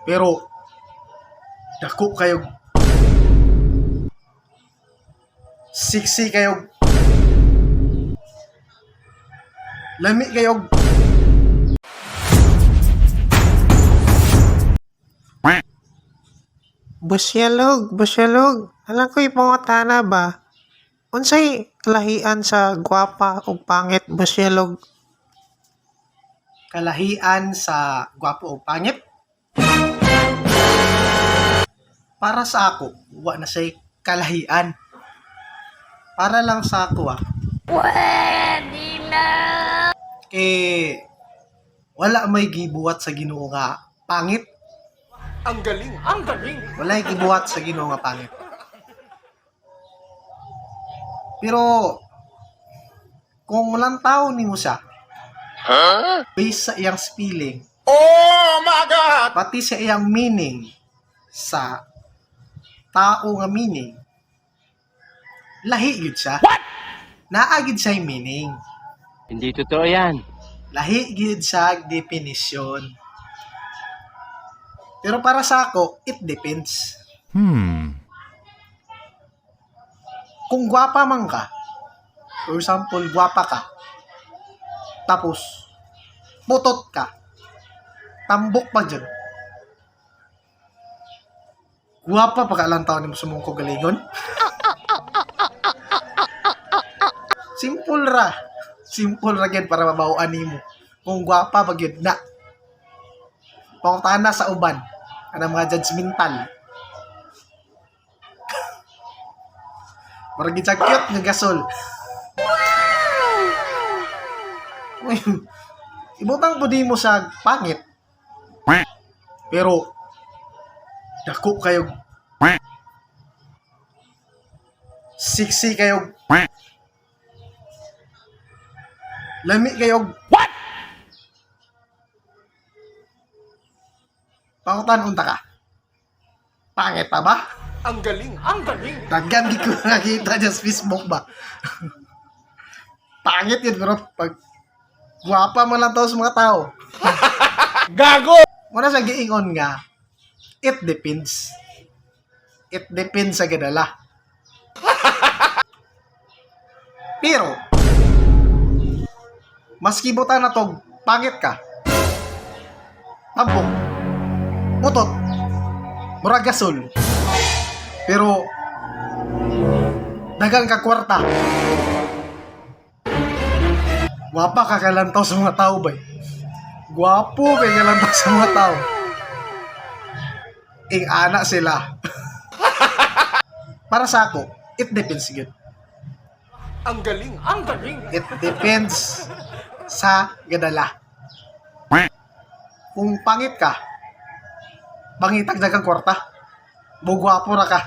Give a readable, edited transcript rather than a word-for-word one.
Pero dako kayo, sexy kayo, lami kayo. Busyalog, busyalog. Alam ko ipangutana ba? Unsay kalahian sa gwapa ug pangit, busyalog? Kalahian sa gwapo o pangit? Para sa ako, wa na siya'y kalahian. Para lang sa ako ah. Pwede na! Eh, wala may gibuhat sa Ginoo nga pangit. Ang galing! Ang galing! Wala gibuhat sa Ginoo nga pangit. Pero kung walang tao nimo siya, based sa iyang spelling, Oh my God! Pati sa iyang meaning sa tao nga meaning, lahi gid siya. What? Naa gid siya yung meaning. Hindi totoo yan. Lahi gid siya definition. Pero para sa ako, it depends. Kung gwapa man ka, for example, gwapa ka, tapos, putot ka, tambok pa dyan. Gwapa pa ka lang taon ni mo sumong galingon. Simple ra. Simple ra gyud para mabawaan nimo. Kung gwapa pa gyud na. Pangutana sa uban kanang mga judgmental. Murag gid sa cute nga gasol. Uy, ibutang po di mo sa pangit. Pero dako kayo, sexy kayo, lami kayo. What? Pangutan unta ka. Pangit pa ba? Ang galing! Ang galing! Daghan di ko nakita dyan sa Facebook ba. Pangit yun pero pag guwapa man lang tao sa mga tao. Gago! Muna sa giingon nga, it depends. It depends sa gadala. Pero, maski buta na to, pangit ka. Tampok. Putot. Murag gasol. Pero, dagang ka kwarta. Gwapa ka kalantaw sa mga tao ba? Gwapo kay kalantaw sa mga tao. Ing ana sila. Para sa ako, it depends gyud. Ang galing! Ang galing! It depends sa gadala. Kung pangit ka, pangitag dagang kwarta. Bugwapo ra ka.